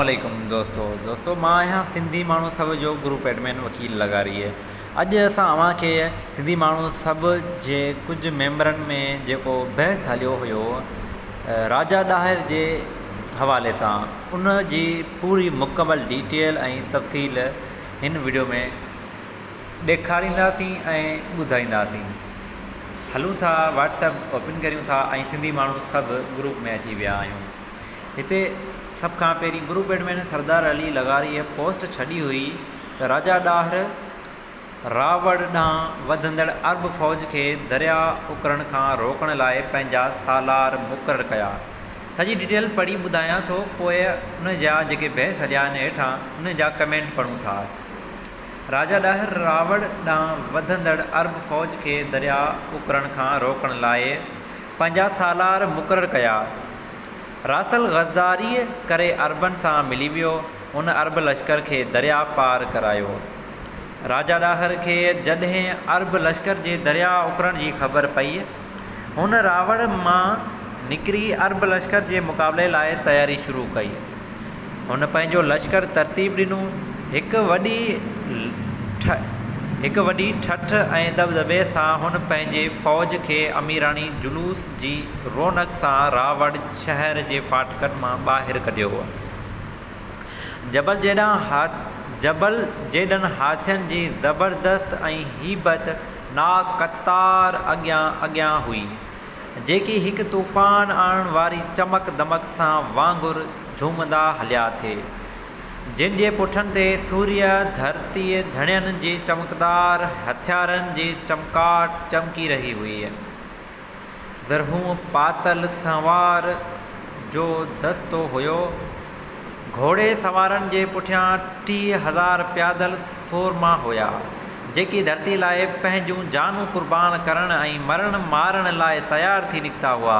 عليڪم دوستو دوستو مان آهيان سنڌي ماڻهو سڀ جو گروپ ايڊمن وڪيل لغاري اڄ اسان اوهان کي سنڌي ماڻهو سڀ جي ڪجهه ميمبرن ۾ جيڪو بحث هليو هيو راجا ڏاهر جي حوالي سان ان جي پوري مڪمل ڊيٽيل ۽ تفصيل هن وڊيو ۾ ڏيکارينداسين ۽ ٻڌائينداسين هلون ٿا واٽس ايپ اوپن ڪريون ٿا ۽ سنڌي ماڻهو سڀ گروپ ۾ اچي ويا آهيون هتي سڀ کان پهرين گروپ ايڊمن سردار علي لغاريء پوسٽ ڇڏي هئي ته راجا ڏاهر راوڙ ڏانهن وڌندڙ عرب فوج کي درياء اڪرڻ کان روڪڻ لاء پنهنجا سالار مقرر ڪيا. سڄي ڊيٽيل پڙهي ٻڌايان ٿو پوء ان جا جيڪي بحث هليا آهن هيٺان ان جا ڪمينٽ پڙهون ٿا. راجا ڏاهر راوڙ ڏانهن وڌندڙ عرب فوج کي درياء اڪرڻ کان روڪڻ لاء پنهنجا سالار مقرر ڪيا. راسل غداريء ڪري عربن سان ملي ويو. هن عرب لشڪر کي درياء پار ڪرايو. راجا ڏاهر کي جڏهن عرب لشڪر جي درياء اڪرڻ جي خبر پئي، هن راوڙ مان نڪري عرب لشڪر جي مقابلي لاء تياري شروع ڪئي. هن پنهنجو لشڪر ترتيب ڏنو. هڪ وڏي هڪ وڏي ٺٺ ۽ دٻدٻي سان هن پنهنجي فوج کي اميراڻي جلوس جي رونق سان راوڙ شهر جي ڦاٽڪن مان ٻاهر ڪڍيو. جبل جبل جيڏن هاٿين جي زبردست ۽ هيبت ناڪ قطار اڳيان اڳيان هئي. جيڪي هڪ طوفان آڻڻ واري چمڪ دمڪ سان وانگر جهومندا هليا ٿي، جن جي پٺن تي سوريه ڌرتيء ڌڻين جي چمڪدار هٿيارن جي چمڪاٽ چمڪي رهي هئي. زرهون پاتل سنوار جو دستو هيو. گهوڙي سوارن جي پٺيان 30,000 پيادل سورما هيا، جيڪي ڌرتي لاء پنهنجون جانون قربان ڪرڻ ۽ مرڻ مارڻ لاء تيار ٿي نڪتا هئا،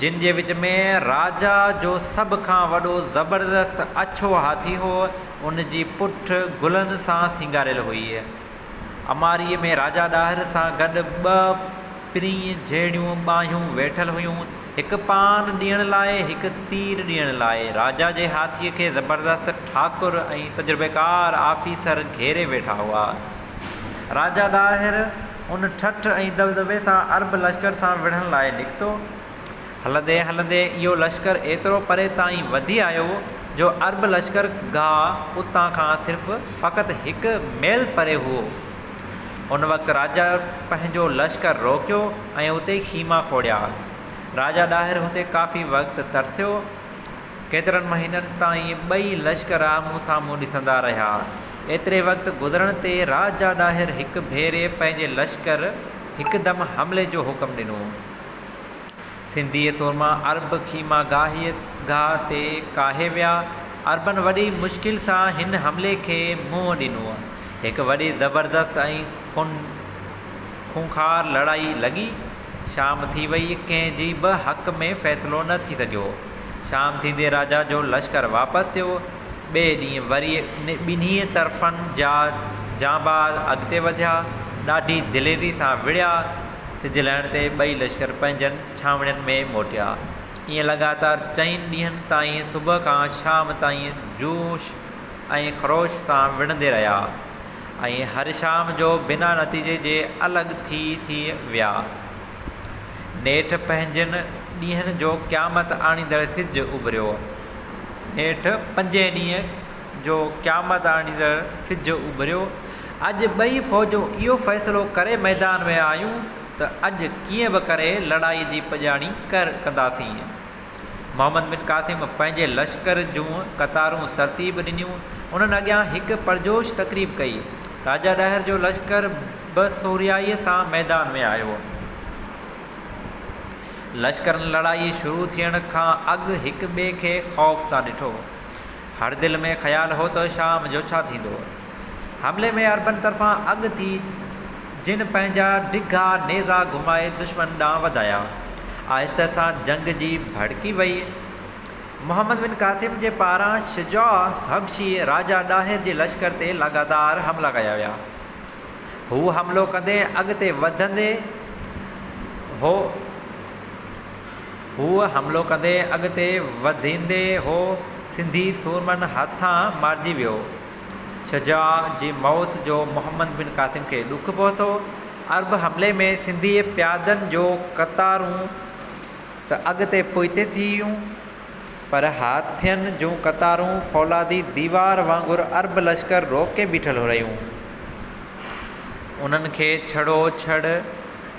جن جي وچ ۾ راجا جو سڀ کان وڏو زبردست اڇو هاٿي هو، ان جي پٺ گلن سان سينگاريل هئي. اماريء ۾ راجا ڏاهر سان گڏ ٻه پرينء جهڙيون ٻانهيون ويٺل هيون، هڪ پان ڏيڻ لاء، هڪ تير ڏيڻ لاء. راجا جي هاٿيء کي زبردست ٺاڪر ۽ تجربيڪار آفيسر گهيري ويٺا هئا. راجا ڏاهر ان ٺٺ ۽ دٻدٻي سان عرب لشڪر سان وڙهڻ لاء نڪتو. هلندي هلندي اهو لشڪر ايترو پري تائين وڌي آيو جو عرب لشڪر گاهه اتان کان صرف فقط هڪ ميل پري هئو. ان وقت راجا پنهنجو لشڪر روڪيو ۽ اتي خيما کوڙيا. راجا ڏاهر هتي ڪافي وقت ترسيو. ڪيترن مهينن تائين ٻئي لشڪر آمهون سامهون ڏسندا رهيا. ايتري وقت گذرڻ تي راجا ڏاهر هڪ ڀيري پنهنجي لشڪر هڪدم حملي جو حڪم ڏنو. سنڌيء سورما عرب خيما گاهيء گاهه تي ڪاهي ويا. عربن وڏي مشڪل سان هن حملي کي منهن ڏنو. هڪ وڏي زبردست ۽ خونخوار لڙائي لڳي. شام ٿي وئي، ڪنهن جي به حق ۾ فيصلو نه ٿي سگهيو. شام ٿيندي راجا جو لشڪر واپس ٿيو. ٻئي ڏينهن وري ٻنهي طرفن جا جانباز اڳتي وڌيا. ڏاڍي دليري سان وڙهيا. سج لهڻ تي ٻئي لشڪر پنهنجن ڇانوڻين ۾ موٽيا. ائين لڳاتار چئن ڏينهن تائين صبح کان شام تائين جوش ۽ خروش سان وڙهندي رهيا ۽ هر شام جو بنا نتيجي جي الڳ ٿي ٿي ويا. نيٺ پنهنجن ڏينهن جو قيامت آڻيندڙ سج اڀريو. نيٺ پنجين ڏينهن جو قيامت آڻيندڙ سج اڀريو. اڄ ٻئي فوجون اهو فيصلو ڪري ميدان ۾ آيون ته اڄ ڪيئن به ڪري لڙائي جي پڄاڻي ڪنداسين. محمد بن قاسم پنهنجي لشڪر جون قطارون ترتيب ڏنيون. انهن اڳيان هڪ پرجوش تقريب ڪئي. راجا ڏاهر جو لشڪر به سورهيائيء سان ميدان ۾ آيو. لشڪرن لڙائي شروع ٿيڻ کان اڳ هڪ ٻئي کي خوف سان ڏٺو. هر دل ۾ خيال هو ته شام جو ڇا ٿيندو. حملي ۾ عربن طرفان اڳ ٿي جن پنهنجا ڊگها نيزا گهمائي دشمن ڏانهن وڌايا. آهستي سان جنگ جي ڀڙڪي وئي. محمد بن قاسم جي پاران شجاع حبشي راجا ڏاهر جي لشڪر تي لڳاتار حملا ڪيا ويا. هو حملو ڪندي اڳتي وڌندي هو. هو حملو ڪندي اڳتي وڌيندي هو. سنڌي سورمن هٿان مارجي ويو. شجاع جي موت جو محمد بن قاسم کي ڏک پهتو. عرب حملي ۾ سنڌي پيادن جو قطارون ته اڳتي پوئتي ٿي ويون، پر هاٿين جون قطارون فولادي ديوار وانگر عرب لشڪر روڪي بيٺل رهيون. انهن کي ڇڙو ڇڙ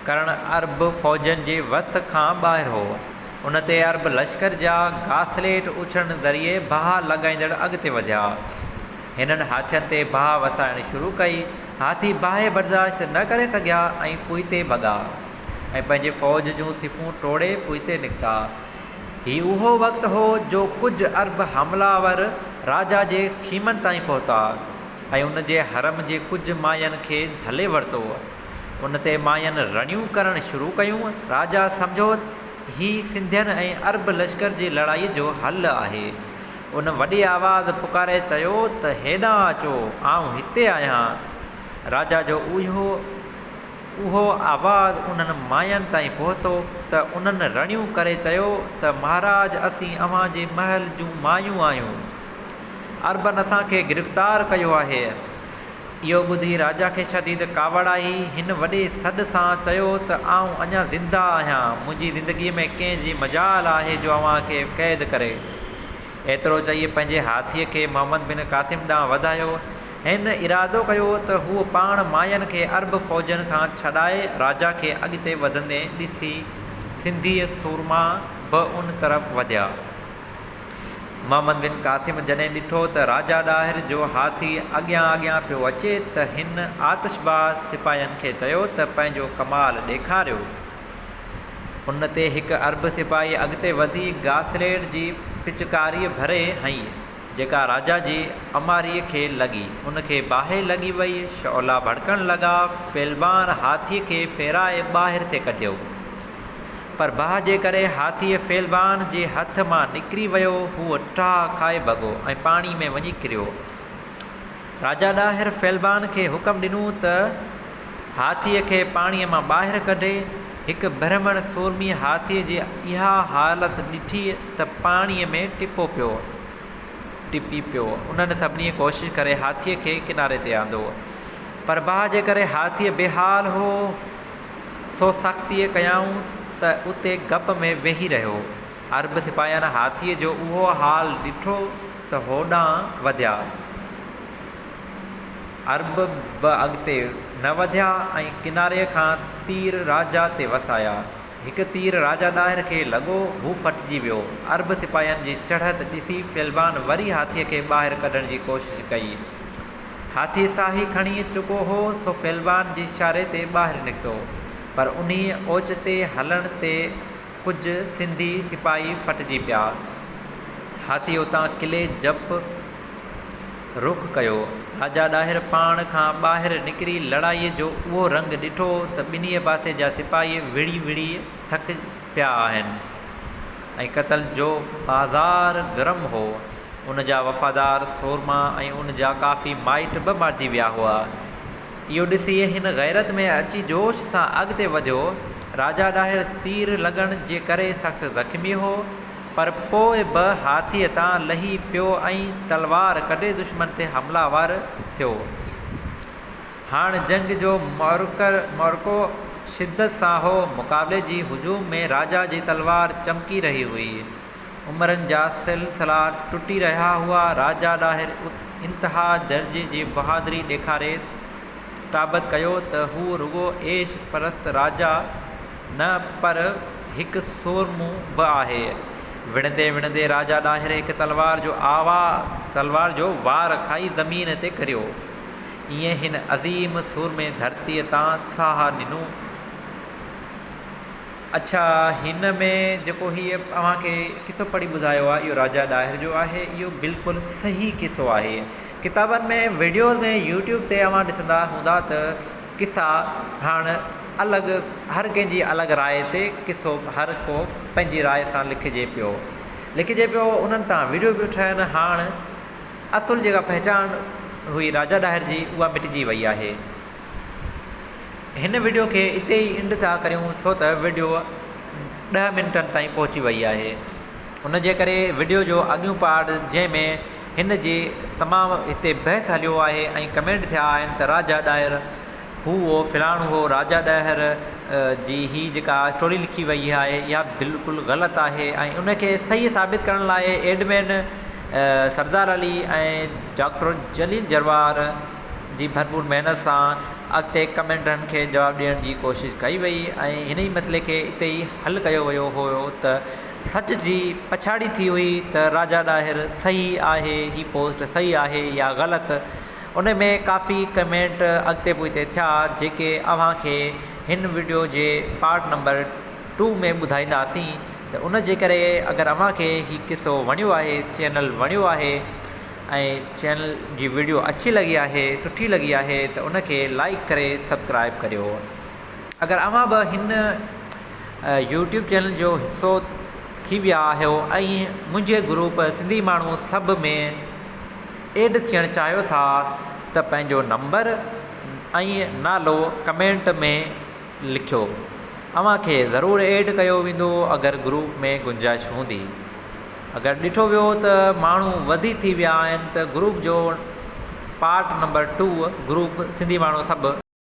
ڪرڻ عرب فوجن جي وس کان ٻاهر هو. ان تي عرب لشڪر جا گاسليٽ اڇلڻ ذريعي باهه لڳائيندڙ اڳتي وڌيا. هنن هاٿين تي باهه وسائڻ شروع ڪئي. هاٿي باهه برداشت نه ڪري سگهيا ۽ پوئتي ڀڳا ۽ پنهنجي فوج جون صفون ٽوڙي پوئتي نڪتا. هي اهو وقت هو جو ڪجهه عرب حمله آور راجا جي خيمن تائين پهتا ۽ ان جي حرم جي ڪجهه ماين کي جهلي ورتو. ان تي ماين رڙيون ڪرڻ شروع ڪيون. راجا سمجهيو هي سنڌين ۽ عرب لشڪر جي لڙائي جو حل آهي. ان وڏي آواز پڪاري چيو ته هيڏانهن اچو، آئون هتي آهيان. راجا جو اهو اهو آواز انهن ماين تائين پهتو ته انهن رڙيون ڪري چيو ته مهاراج اسين اوهان جي محل جون مايون آهيون. عربن اسان کي گرفتار ڪيو آهي. اهو ٻڌي راجا کي شديد ڪاوڙ آئي. هن وڏي سڏ سان چيو ته آئون اڃا زنده آهيان. منهنجي زندگيء ۾ ڪنهن جي مجال آهي جو اوهان کي قيد ڪري. ايترو چئي پنهنجي هاٿيء کي محمد بن قاسم ڏانهن وڌايو. هن ارادو ڪيو ته هو پاڻ ماين کي عرب فوجن کان ڇڏائي راجا کي اڳتي وڌندي ڏسي سنڌي سورما به ان طرف وڌيا. محمد بن قاسم جڏهن ڏٺو ته راجا ڏاهر جو هاٿي اڳيان اڳيان پيو اچي ته هن آتشباز سپاهين کي چيو ته پنهنجو ڪمال ڏيکاريو. ان تي هڪ عرب سپاهي اڳتي وڌي گاسليٽ جي پچڪاري ڀري هنئي. جيڪا راجا جي اماريء کي لڳي، ان کي باهه لڳي ويئي، شعلا ڀڙڪڻ لڳا، فيلبان هاٿيء کي ڦيرائي ٻاهر ٿي ڪڍيو. پر باهه جي ڪري هاٿيء فيلبان جي هٿ مان نڪري ويو، هو ٽاهه کائي ڀڳو ۽ پاڻي ۾ وڃي ڪريو. راجا ڏاهر فيلبان کي حڪم ڏنو ته هاٿيء کي پاڻيء مان ٻاهر ڪڍي. هڪ برهمڻ سورميء هاٿيء جي اها حالت ڏٺي ته پاڻيء ۾ ٽپو پيو، ٽپي پيو. انهن سڀني ڪوشش ڪري هاٿيء کي ڪناري تي آندو. پر باهه جي ڪري هاٿيء بيحال هو، سو سختيء ڪيائونس ته اتي گپ ۾ ويهي رهيو. عرب سپاهين هاٿيء جو اهو حال ڏٺو ته هوڏانهن وڌيا. عرب به اڳتي نه وڌيا ۽ ڪناري کان تير راجا تي وسايا. هڪ تير راجا ڏاهر کي لڳو، هو ڦٽجي ويو. عرب سپاهين جي چڙهت ڏسي فيلبان وري هاٿيء کي ٻاهر ڪڍڻ جي ڪوشش ڪئي. هاٿي ساهي کڻي چڪو هو، سو فيلبان جي اشاري تي ٻاهر نڪتو. پر انهيء اوچتي هلڻ تي ڪجهه سنڌي سپاهي ڦٽجي پيا. هاٿي اتان قلعي جپ رخ ڪيو. راجا ڏاهر پاڻ کان ٻاهر نڪري لڙائيء جو اهو رنگ ڏٺو ته ٻنهي پاسي جا سپاهي وڙهي وڙهي ٿڪ پيا آهن ۽ قتل جو بازار گرم هو. ان جا وفادار سورما ۽ ان جا ڪافي مائٽ به مارجي ويا هئا. اهو ڏسي هن غيرت ۾ اچي جوش سان اڳتي وڌيو. راجا ڏاهر تير لڳڻ جي ڪري سخت زخمي هو، پر پوء به هاٿيء تان لهي پيو ۽ تلوار ڪڍي دشمن تي حمله ور ٿيو. هاڻ جنگ جو معرڪو شدت سان هو. مقابلي جي هجوم ۾ راجا جي تلوار چمڪي رهي هئي. عمرن جا سلسلا ٽٽي رهيا هئا. راجا ڏاهر انتها درجي جي بهادري ڏيکاري ثابت ڪيو ته هو رڳو عيش پرست راجا نه پر هڪ سورمو به آهي. وڙهندي وڙهندي راجا ڏاهر هڪ تلوار جو تلوار جو وار کائي زمين تي ڪريو. ائين هن عظيم سورمي ڌرتيء تان ساهه ڏنو. اڇا هن ۾ جيڪو هي اوهان کي قصو پڙهي ٻڌايو آهي اهو راجا ڏاهر جو آهي اهو بلڪل صحيح قصو آهي ڪتابن ۾ ويڊيوز ۾ يوٽيوب تي اوهان ڏسندا هوندا ته قصا هاڻ الڳ هر ڪنهن جي الڳ راء تي قصو هر ڪو پنهنجي راء سان لکجي پيو لکجي پيو انهن تان ويڊيو پيو ٺهن هاڻ اصل جيڪا پهچان هئي راجا ڏاهر جي اها مٽجي وئي آهي. هن وڊيو کي اتي ئي انڊ ٿا ڪريون ڇو ته وڊيو ڏهه منٽن تائين پهچي وئي آهي. ان جي ڪري وڊيو جو اڳيون پارٽ جنهن ۾ هن جي تمام هتي بحث هليو آهي ۽ ڪمينٽ ٿيا آهن ته راجا ڏاهر هو هو فلاڻو هو راجا ڏاهر جي هي جيڪا اسٽوري لکي وئي آهي اها بلڪل غلط آهي ۽ ان کي صحيح ثابت ڪرڻ لاء ايڊمن سردار علي ۽ ڊاڪٽر جليل جروار جي ڀرپور محنت سان اڳتي ڪمينٽرن کي جواب ڏيڻ جي ڪوشش ڪئي وئي ۽ هن ئي مسئلي کي اتي ئي حل ڪيو ويو هيو ته سچ جي پڇاڙي ٿي هئي ته راجا ڏاهر صحيح آهي هي پوسٽ صحيح آهي يا غلط ان ۾ ڪافي ڪمينٽ اڳتي پوئتي ٿيا جيڪي اوهان کي هن وڊيو جي پارٽ نمبر ٽو ۾ ٻڌائينداسين ته ان جي ڪري اگر اوهان کي هي قصو وڻيو آهي چينل وڻيو آهي ۽ چينل جي وڊيو اڇي لڳي آهي سٺي لڳي آهي ته ان کي لائيڪ ڪري سبڪرائب ڪريو اگر اوهان به هن يوٽيوب چينل جو حصو ٿي ويا آهيو ۽ منهنجي گروپ سنڌي ماڻهو سڀ ۾ ايڊ ٿيڻ چاهيو ٿا ته پنهنجو نمبر ۽ نالو ڪمينٽ ۾ لکيو اوهان کي ضرور ايڊ ڪيو ويندو اگر گروپ ۾ گنجائش هوندي اگر ڏٺو ويو ته ماڻهو وڌي ٿي ويا آهن ته گروپ جو part number two group Sindhi ماڻهو سڀ.